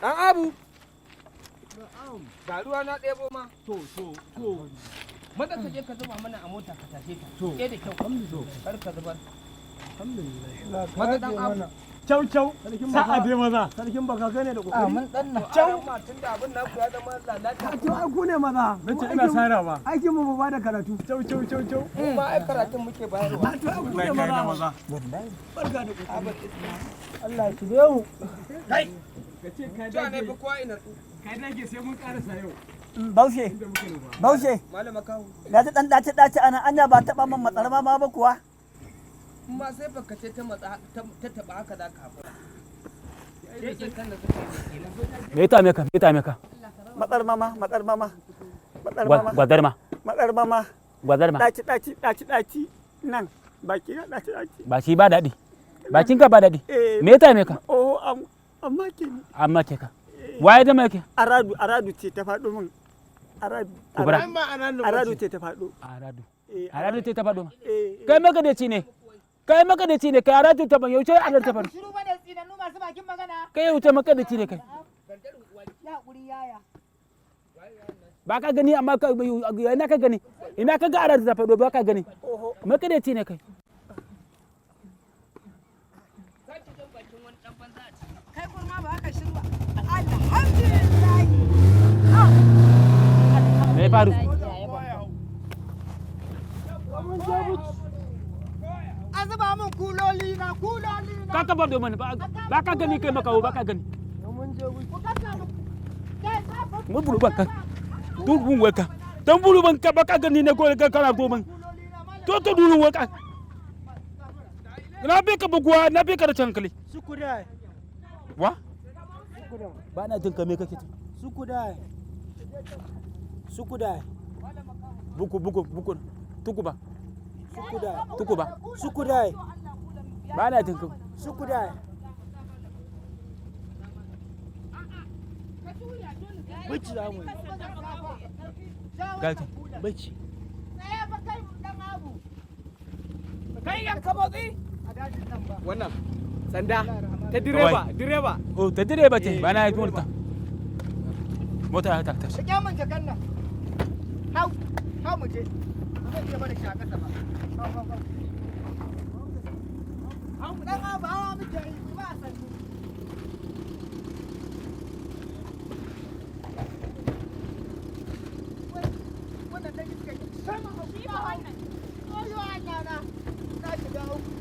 Dan Abu. Ga ruwa na ɗebo ma. To. Maza ka je ka zuba mana a mota ka tashe ta. To. Ke da kyau. Kar ka zubar. Alhamdulillah. Maza dan Abu. Kyau kyau. Sa'a dai maza. Sarkin baka kai ne da kokari. Mun dan na. Kyau. Tun da abin naku ya zama lalata. To ai ku ne maza. Nace ina sara ba. Aikin mu ba da karatu. Kyau kyau kyau kyau. Mu ma ai karatun muke bayarwa. To ai ku ne Wallahi kai na maza. maza. Barka da kokari. Abar iska. Allah ya shirye mu. Kai. Ka ce ka Cewa ne dage. fa kowa ina tsu. Ka dage sai mun karasa yau. Baushe, Inda muka nufa. Baushe, Malama kawo. na ji ɗan ɗaci ɗaci ana anya ba taɓa man matsar ma ba kuwa. In ma sai baka ce ta matsa ta taɓa haka za ka haƙura. Sheke kan da suka yi kenan. Me ya me ka? Me ya me ka? Matsar mama, matsar mama, matsar mama, Gwadar ma. matsar mama, Gwadar ma. ɗaci ɗaci ɗaci ɗaci nan baki na ɗaci ɗaci. Ba shi ba daɗi. Bakin ka ba daɗi. Eh, Me ya me ka? Oh, amma ke ni. Amma ke ka. Waye da ke? Aradu, aradu ce ta faɗo min. Aradu, Kubura. aradu ce ta faɗo. Aradu. Eh, Aradu ce ta faɗo ma. eh, Kai magadaci ne. Kai magadaci ne kai aradu ta ban yaushe aradu ta faɗo. Shiru ba da tsinannu masu bakin magana. Kai yaushe magadaci ne kai. Ya haƙuri yaya. Ba ka gani amma ka ina ka gani. Ina ka ga aradu ta faɗo ba ka gani. Magadaci ne kai. Kai kurma ba haka shiru ba. Alhamdulillah. Me ya faru? A zuba min kuloli na kuloli na. Ka ka faɗo mana ba ka gani kai makawo ba ka gani. Ku kasa mu. Kai ka Mu buru ban ka. Turbun weka. Tan buru ban ka ba ka gani ne ko ka kana to ban. To to duru weka. Na bi ka buguwa na bi ka da hankali. Sukudai. Wa? Ba na jin ka me kake ce. Sukudai. Sukudai. Buku buku buku tukuba Sukudai. tukuba. Sukudai. Ba na jin ka. Sukudai. Bacci za mu yi. Gaji. Bacci. Tsaya fa kai dan abu. Kai yan ka motsi. A dajin nan ba. Wannan sanda ta direba direba. Oh ta direba ce ba na yi ta. Mota ta tashi. Rike min jakan nan. Hau, hau mu je. Ba zan iya barin shi a ƙasa ba. Hau, hau, hau. Hau, dan abu hawa muke yi, ba a sannu. Wannan dan iska ya sama abu ba wannan. Oyo Allah na. Na shiga uku.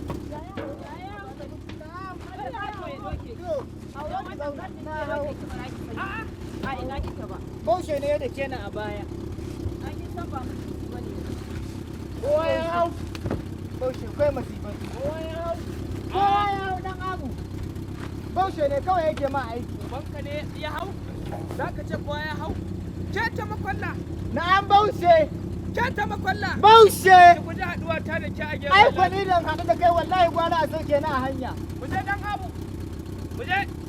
Baushe ne da ke a baya. Kowa ya hau. Baushe kai masifan. Kowa ya hau. Kowa ya hau dan abu. Baushe ne kawai yake ma aiki. Ubanka ne ya hau? Za ka ce kowa ya hau? Ke ta makwalla! Na'am Baushe. Ke ta makwalla! Baushe. Ki guji haɗuwa ta da ke a gefe. Ai ko ni dan haɗu da kai wallahi gwara a sauke ni a hanya. Mu je dan abu! Mu je!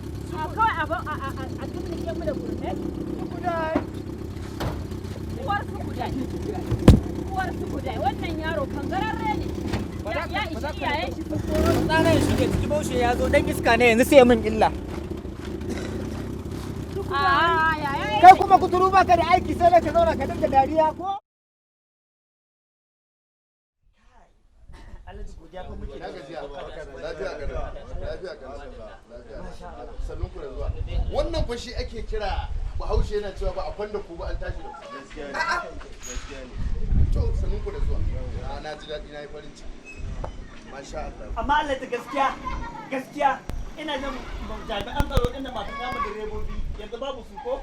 A kawai a tumnike mu da gurme. Kudai. Uwar su kudai. Uwar su kudai. Wannan yaro kangararre ne. Ya ishi iyayen shi su koro. Tsanan shi ke ciki Baushe ya zo dan iska ne yanzu sai min illa. A yaya. Kai kuma kuturu baka da aiki sai dai ka zauna ka dinga dariya ko? Alhaji, godiya fa muke. Na gajiya. Lafiya ga lafiya ga lafiya. Sannun ku da zuwa. Wannan fa shi ake kira Bahaushe yana cewa ba a kwanda ku ba an tashi da ku. Gaskiya ne. Gaskiya ne. To, sannun ku da zuwa. Na ji daɗi, na yi farin ciki. Masha Allah. Amma Alhaji, gaskiya gaskiya ina jin jami'an tsaro din da masu kama direbobi yanzu babu su ko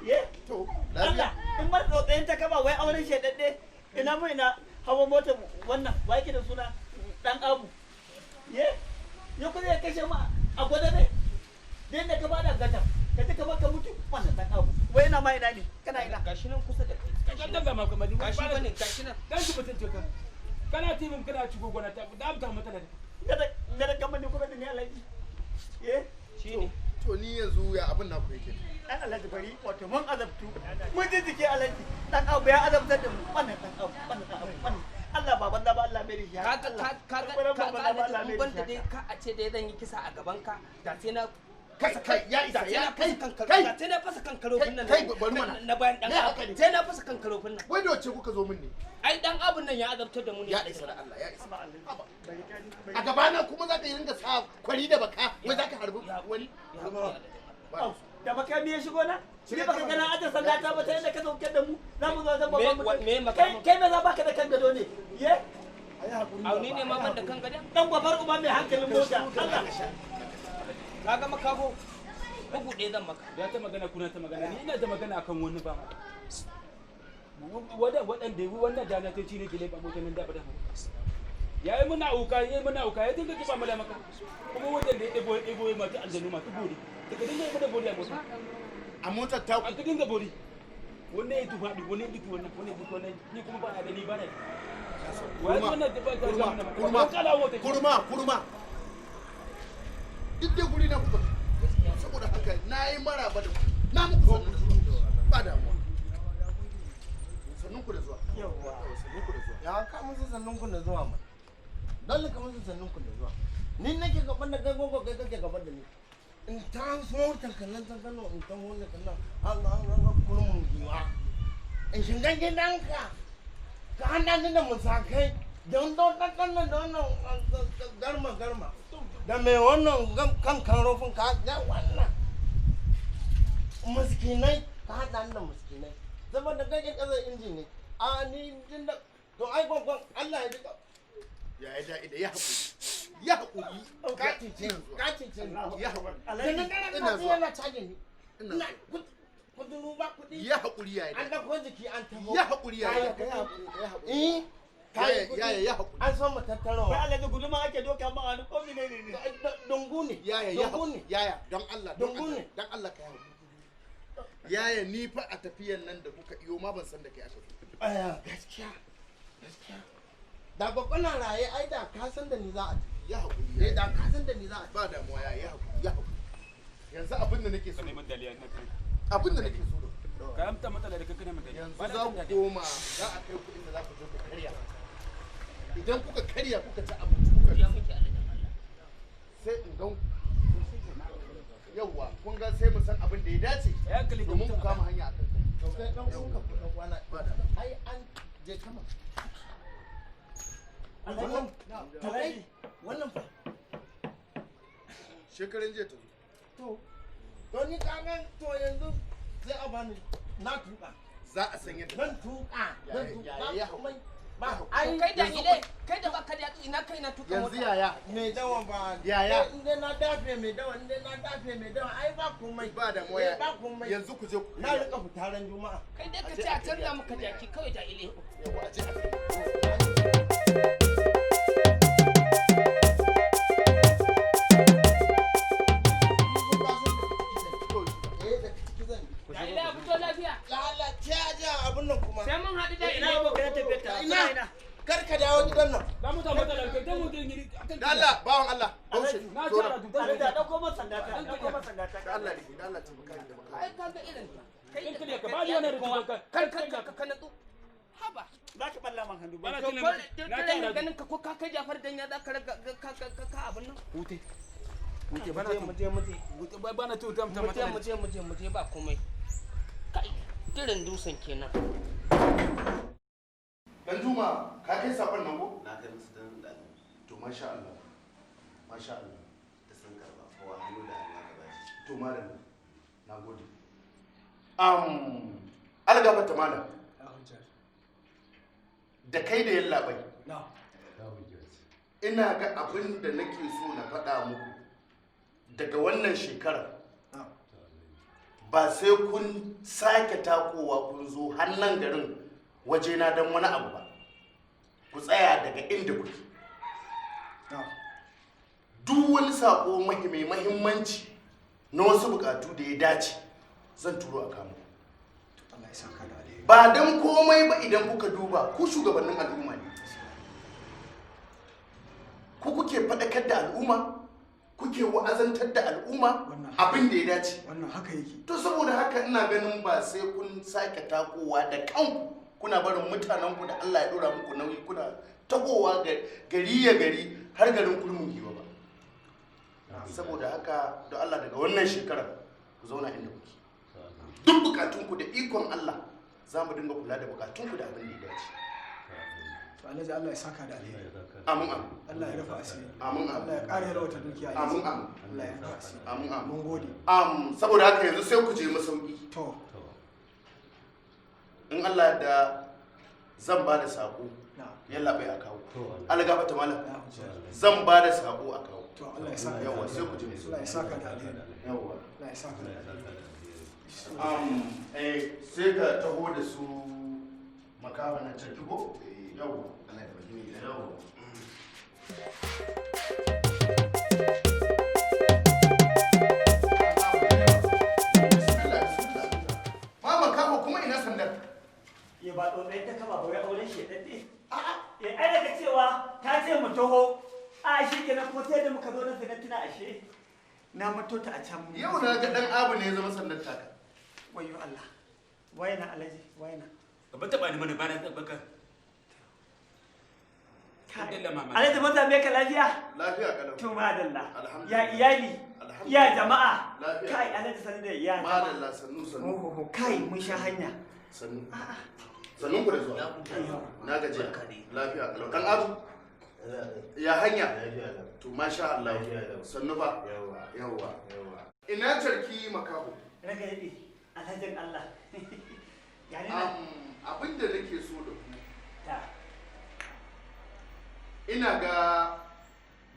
ye. To, lafiya. Allah, in mar tsotsayin ta kaba wai auren shedadde, ina mu ina hawa motar wannan wa yake da suna dan abu ye ya kuma ya kashe mu a gwada ne din da ka bada gata ka ji kamar ka mutu. Wannan dan abu wai ina ma ina ne, kana ina? Gashi nan kusa da kai. Gashi Dan ga maka mali. Gashi bane, gashi nan. Dan ki mutunce ka. Kana timin kana shigo gona ta da ta matsala. Kada kada kamar ni kuma da ni, Alhaji, ye. Shine. To, ni yanzu ya abin naku yake? Dan Alhaji, bari, wato mun azabtu, mun ji jiki, Alhaji. Dan abu ya azabtar da mu, wannan dan abu, wannan dan abu, wannan Allah baban da ba Allah mai rishi. Kaga kaga kaga Alhaji, in banda dai ka a ce dai zan yi kisa a gaban ka, da sai na Kai, kai, ya isa, da sai ya na kai fasa kan kai. Da sai na fasa kan karofin nan. Kai, bari mana. Na bayan dan Me haka abu ne? sai na fasa kan karofin nan. Wai da wacce kuka zo min ne? Ai dan abun nan ya azabtar da mu ne. Ya isa da Allah, ya isa. Haba. A gabana kuma za ka yi ringa sa kwari da baka, wai za ka harbi wani? Ba. Da makami ya shigo na ni, baka gana aje sanda ta ba ta yadda ka sauke da mu, za mu zo zan babban mutum. Me kai makamin? kai, me za baka da kan gado ne ye? Au, ni ne ma ban da kan gadon. Dan gwabar uba mai hankalin mota, Allah. Kaga makaho, bugu ɗaya zan maka. Ya ta magana, kuna ta magana, ni ina da magana akan wani ba. Wada waɗanda wannan da na ci ne gele ba motar nan da ba da. Ya yi muna uka, ya yi muna uka, ya dinga kiba mala maka. Kuma waɗanda ya ɗebo ya ɗebo ya masu aljanu masu bori. Daga dinga yi mana bori a mota. A motar ta An ka dinga bori. Wannan ya tufaɗi, wannan ya duki wannan, wannan ya duki wannan, ni kuma ba na gani ba na. Wai wannan da ba ta Kurma, mana. kurma, Kala wata. kurma, kurma. Duk dai guri na kuka fi. Saboda haka na yi maraba da ku. Na muku sannu da zuwa. Ba damuwa. Sannun ku da zuwa. Yawwa. Sannun ku da zuwa. Ya ka musu sannun kun da zuwa ma. Dole ka musu sannun kun da zuwa. Ni nake gaban da kai gogo, kai kake gaban da ni. In ta so ta kallon ta kallon in ta hona kallon Allah Allah kurmun giwa. In shiga gidanka ka hana ni da musakai don don dan dan da wannan garma garma. Da mai wannan kan kan rufin ka ya wannan. Muskinai ka haɗa ni da muskinai. Saboda kai ke ƙasar inji ne. A ni jin da to ai gwagwan Allah ya ji ka. Ya yi daɗi da ya haƙuri. Ya haƙuri. Ka cice ka cice ni. Ya haƙuri. Da na daren Ina na zuwa. yana caje ni. Ina Ina zuwa. kuduru ba kuɗi. Ya haƙuri ya yi An daɗi. ɗauko jiki an taho. Ya haƙuri ya yi Kayi daɗi. kuɗi. Ya haƙuri. Eh. Kayi Yaya, kuɗi. yaya, ya haƙuri. An so mu Wai tattarowa. Alhaji, guduma ake doka ma wani ko mene ne ne? Dungu ne. Yaya, ya Dungu haƙuri. ne. Yaya, don Allah, don Dungu Allah, ne. don Allah ka yi haƙuri. Yaya, ni fa a tafiyan nan da kuka iyo ma ban san da kai aka zo. Aya, gaskiya. Gaskiya. Da babba na raye ai da ka san da ni za a tafi. Ya haƙuri. Eh, Yaya. da ka san da ni za a tafi. Ba damuwa yaya, ya haƙuri, ya haƙuri. Yanzu abin da nake so, Neman daliya na kai. abin da nake so da ku. Ka amta matsala da kai kana daliya. Yanzu za ku koma, za a kai ku inda za ku je ku karya. Idan kuka karya kuka ci abinci kuka Ya muke, Alhaji Allah. sai in gan ku. Yawwa, kun ga sai mu san abin da ya dace Ya hankali da domin ku mutum. kama hanya a kan kai. To kai dan uwanka ko dan uwana. Ba damuwa. Ai an je kama. Wannan to kai wannan fa. Shekaran jiya ta zo. To ni kagan to yanzu sai a bani na tuka. Za a san yadda. Zan tuka. Zan Yaya, tuka. yaya, ya Ba komai. Ba Ai ai kai da yanzu ile kai da baka da yatsu, ina kai na tuka Yanzu mota. yaya, mai dawa ba. Yaya. In dai na dafe mai dawa, in dai na dafe mai dawa ai ba komai. Ba damuwa Eh, yaya. ba komai. Yanzu ku je ku Na karya. rika fita ran Juma'a. Kai dai ka ce a canza maka jaki kawai da ile. Yawwa, a je a karya. Eh, da ciki zan yi. Da ile a fito lafiya. Lalace a ji abun nan kuma. Sai mun haɗu da Ina ile. abokan tafiyar ta? Ina. Kar ka dawo gidan nan. Za mu samu matsala kai dan mutum yi akan Da Allah, bawan Allah, Baushe, Na zo ci nan. aradu dan Alhaji, a ɗauko man sanda ta, ɗauko man sanda ta. Da Allah, da Allah, taimaka ni, taimaka ni. Ai kaga irin ta. Kai Dan da kare ka ba ni wannan kowa. rubutun ka. Kar kar ka ka natsu. Haba. Za ka balla man hannu ba. Bana To tunan ko na ci da aradu. ganin ka ko ka kai Jafar dan ya za ka raga ka ka ka ka abin nan. Hute. Hute bana Muje muje muje. Hute bana tuta mutum Muje matsala. muje muje muje, ba komai. Kai, kirin dusan kenan. Dan Juma, ka kai sakon nan ko? Na kai musu dan da. To masha Allah. Masha Allah. Da sun karba kowa hannu da hannu aka bashi. To malam, na gode. Algafata malam. Da kai da yallaɓai. Ina ga abin da nake so na faɗa muku daga wannan shekarar ba sai kun sake takowa kun zo hannun garin wajena don wani abu ba. Ku tsaya daga inda kuke. Duk wani saƙo mai mahimmanci na wasu buƙatu da ya dace zan turo a kamo. Ba don komai ba, idan kuka duba ku shugabannin al'umma ne. Ku kuke faɗakar da al'umma, kuke wa'azantar da al'umma abin da ya dace. Wannan haka yake. To saboda haka ina ganin ba sai kun sake takowa da kanku kuna barin mutanenku da Allah ya dora muku nauyi kuna tahowa gari ya gari har garin Kurmin Giwa ba. Saboda haka da Allah daga wannan shekarar ku zauna inda kuke. Duk bukatunku da ikon Allah za mu dinga kula da bukatunku da abin da ya dace. To Alhaji, Allah ya saka da alheri. Amin amin. Allah ya rufa asiri. Amin amin. Allah ya ƙara yalwata dukiya. Amin amin. Allah ya rufa asiri. Amin amin. Mun gode. Saboda haka yanzu sai ku je masauki. To. In Allah da zan ba da sako. Yalla bai a kawo. Allah gafarta malam. Zan ba da sako a kawo. To Allah ya saka. Yawa sai ku je masauki. Allah ya saka da alheri. Yawa. Allah ya saka da alheri. Sai ka taho da su makawa na can ko? Yawa. Allah ya tabbaki mai gida. Yawa. Mama kawo kuma ina sandar. Ya ba tsotsai ta kaba ba wai auren shedadde. Ya ai daga cewa ta ce mu taho, a shi kenan kuma sai da muka zo na sai na tuna ashe na mato ta a can. Yau na ga dan abu ne ya zama sandar taka. Wayo Allah. Waina Alhaji, waina. Ba taɓa ni mana ba na taɓa ka. Alhaji, mun same ka lafiya? Lafiya kalau. To madalla. Alhamdulillah. Ya iyali? Ya jama'a? Lafiya. Kai Alhaji, sanu da ya jama'a. Madalla, sannu sannu. Ohoho, kai mun sha hanya. Sannu. Sannun ku da zuwa. Na gaji. Lafiya kalau. Dan abu. Ya hanya? To masha Allah. Sannu fa. Yawa. Ina tarki makaho. Raka yadi, Alhajin Allah. Gani nan. Abin da nake so da ku. Ta. Ina ga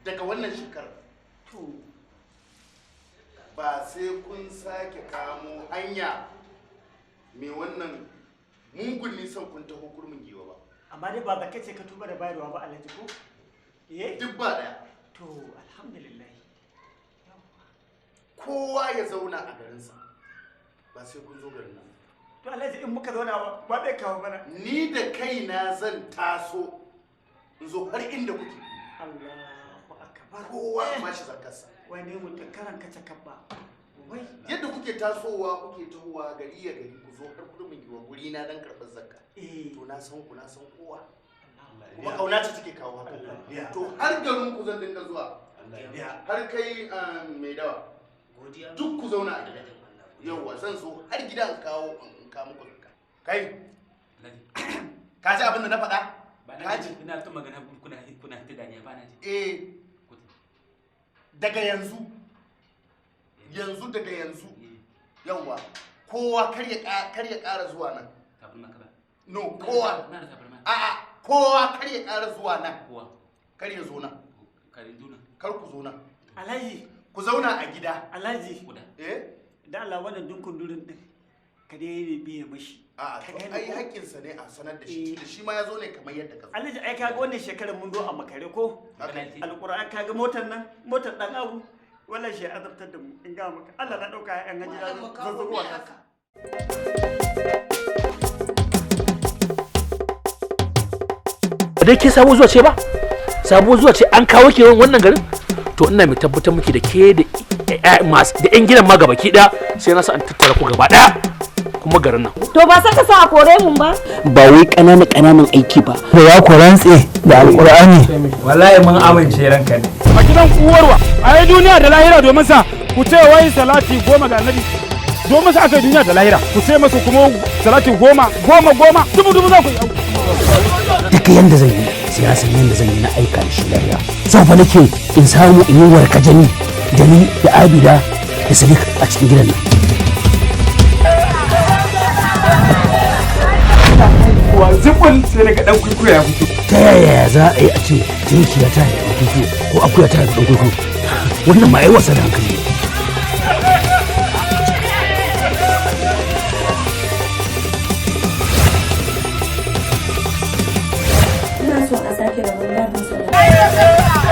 daga wannan shekarar. To. Ba sai kun sake kamo hanya mai wannan mugun nisan kun taho Kurmin Giwa ba. Amma dai ba zaka ce ka tuba da bayarwa ba Alhaji ko? Eh? Duk ba daya. To alhamdulillah. Kowa ya zauna a garinsa. Ba sai kun zo garin nan. To Alhaji, in muka zauna ba zai kawo mana. Ni da kaina zan taso in zo har inda kuke. Allahu akbar. Kowa ma shi zakarsa. Wani mutum karan kace kabba. Wai. Yadda kuke tasowa kuke tahowa gari ya gari ku zo har Kurmin Giwa guri na dan karɓar zakka. To na san ku, na san kowa. Kuma kauna ce take kawo haka. To har garin ku zan dinga zuwa. Har kai mai dawa. Duk ku zauna a gida. Yawwa zan zo har gida in kawo in kawo muku zakka. Kai. Ka ji abin da na faɗa? Ba na ji. Ina ta magana kuna kuna ta daniya ba na ji. Eh. Daga yanzu. Yanzu daga yanzu. Yawwa. Kowa kar ya ƙara zuwa nan. Tabarma ka ba. No, kowa. Na da tabarma. A'a, kowa kar ya ƙara zuwa nan. Kowa. Kar ya zo nan. Kar ya zo nan. Kar ku zo nan. Alhaji. Ku zauna a gida. Alhaji. Eh? Da Allah wannan dunkun durin din. Ka dai biye mashi. A'a, to ai haƙƙinsa ne a sanar da shi tunda shi ma ya zo ne kamar yadda ka zo. Alhaji, ai kaga wannan shekarar mun zo a makare ko? Alƙur'an kaga motar nan, motar dan abu. Wallahi shi ya azabtar da mu in ga maka. Allah na dauka ƴan haji zazzago wannan. Dai ke sabo zuwa ce ba? Sabo zuwa ce an kawo ke wannan garin? To ina mai tabbatar miki da ke da masu da yan gidan ma gabaki daya sai na sa an tattara ku gaba daya kuma garin nan. To ba sai ka sa a kore mun ba? Ba wai ƙananan ƙananan aiki ba. Da ya ku rantse da Alƙur'ani. Wallahi mun amince ranka ne. A gidan uwarwa, a yi duniya da lahira domin sa ku ce wai salati 10 ga annabi. Domin sa aka yi duniya da lahira, ku ce masa kuma salati 10 10 10 dubu dubu za ku yi. Duk yanda zan yi sai na san yanda zan yi na aika da shi lafiya. So fa nake in samu in yi warkajani da ni da Abida da Sadiq a cikin gidan nan. Wa zubul sai daga dan kuikuyo ya fito. Ta yaya za a yi a ce tinkiya ta haifi kuikuyo ko akuya ta haifi dan kuikuyo? Wannan ma ai wasa da hankali ne. Ina so a sake rabon gadon sa.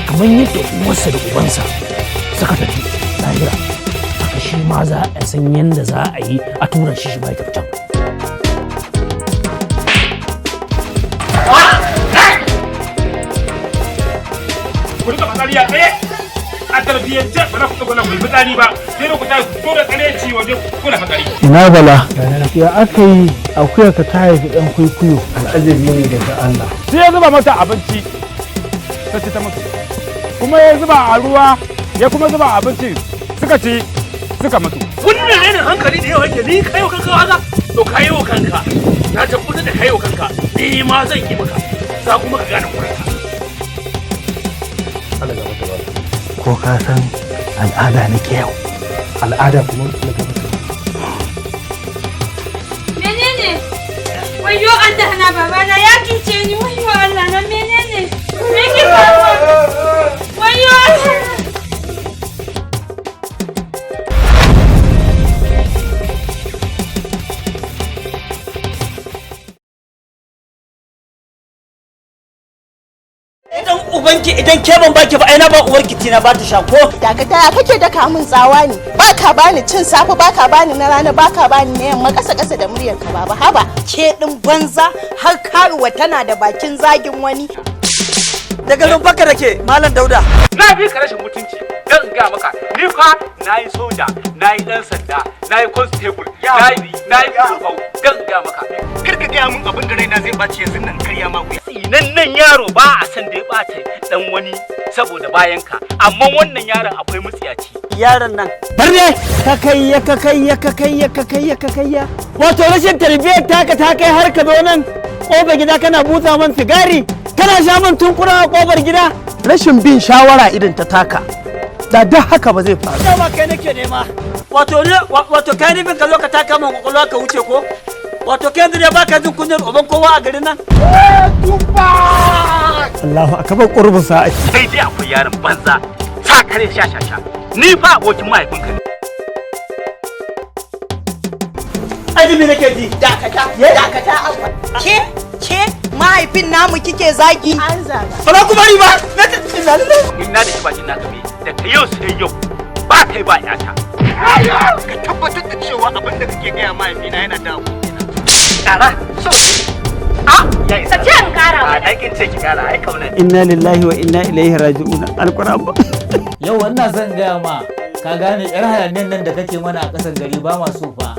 Kamar yadda uwarsa da ubansa suka tafi lahira, haka shi ma za a san yadda za a yi a tura shi shi ma ya tafi can. Ku rika fitsari a tsaye a tarbiyyance, ba za ku tsuguna ku yi fitsari ba, sai da ku tashi ku da tsare ci waje kuna fitsari. Ina Bala, ya aka yi akuyarka ta haifi ɗan kwaikwayo? Al'ajabi ne daga Allah. Sai ya zuba mata abinci, ta ci ta mutu. Kuma ya zuba a ruwa, ya kuma zuba abincin, suka ci suka mutu. Wannan rainin hankali da yau yake ni kayo kanka haka, to kayo kanka, na tabbatar da kayo kanka, ni ma zan yi maka, za kuma ka gane kuranka. Ko ka san al'ada nake yau? Al'ada kuma na gaba. Menene? Wayyo Allah na, babana ya cuce ni, wayyo Allah na, menene? Me ke faruwa? Wayyo Allah na. Idan ubanki, idan ke ban baki ba, ai na ba uwarki tina ba ta sha ko. Dakata, ya kake daka min tsawa ne? Ba ka bani cin safe, ba ka bani na rana, ba ka bani na yamma, kasa kasa da muryar ka, baba, haba. Ke din banza, har karuwa tana da bakin zagin wani. Daga rumfarka da ke Malam Dauda. Na fi ka rashin mutunci, dan in gaya maka, ni fa na yi soja, na yi dan sanda, na yi constable, na yi kurfau, dan in gaya maka. Kar ka gaya min abin da raina zai ɓaci yanzu nan, karya ma wuya. Tsinan nan yaro ba a san da ya ɓata dan wani saboda bayan ka, amma wannan yaron akwai mutsiyaci. Yaron nan. Barne ka kai ya ka kai ya ka kai ya ka kai ya ka kai ya. Wato rashin tarbiyyar taka ta kai har ka zo nan kofar gida kana busa man sigari, kana sha man tunkura a kofar gida. Rashin bin shawara irin ta taka da duk haka ba zai faru. Dama kai nake nema. Wato ne, wato kai nufin ka zo ka taka man kwakwalwa ka wuce ko? Wato kai yanzu ne baka jin kunyar uban kowa a garin nan? Allahu akbar, qurbu sa'ati. Sai dai akwai yaron banza, sa kare sha sha sha. Ni fa abokin mahaifinka ne. Azumi nake ji. Dakata, dakata Abba. Ke ke mahaifin namu kike zagi? An zaga. Ba za ku bari ba. Na ta inna lillahi. Inna da shi bakin naka me, daga yau sai yau ba kai ba yata. Ka tabbatar da cewa abin da kake gaya mahaifina yana da Kara. So. A ya isa. Ka ce in kara A mana. aikin ce ki kara, ai kauna. Inna lillahi wa inna ilaihi raji'un. Alquran ba. Yau ina son gaya ma, ka gane yar hayaniyar nan da kake mana a ƙasar gari ba ma so fa.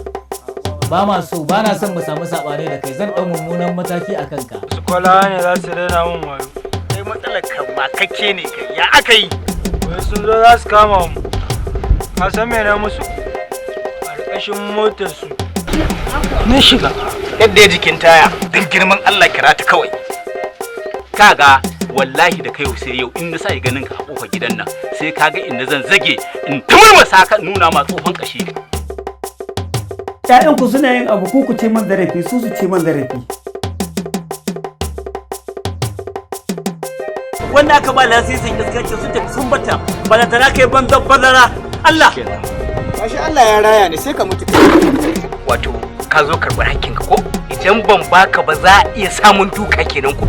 Ba ma so, ba na son mu samu saɓani da kai, zan ɗau mummunan mataki a kanka. Kwalawa ne za su raina mun wayo. Kai matsalar ka makakke ne kai, ya aka yi? Wai sun zo za su kama mu. Ka san me na musu? A ƙarƙashin motar su. Mun shiga. Yadda ya jikin taya, don girman Allah kira ta kawai. Kaga wallahi da kai sai yau in na sa ganin ka a kofar gidan nan, sai kaga inda zan zage in tumurmasa ka, nuna ma tsohon kashi. Ƴaƴanku suna yin abu, ku ku ce man zarafi, su su ce man zarafi. Wanda aka ba lasisin iskanci sun tafi sun bata, balantana kai banzan bazara. Allah. Gashi Allah ya raya ni, sai ka mutu. Wato ka zo karɓar hakkinka ko? Idan ban baka ba za a iya samun duka kenan ko?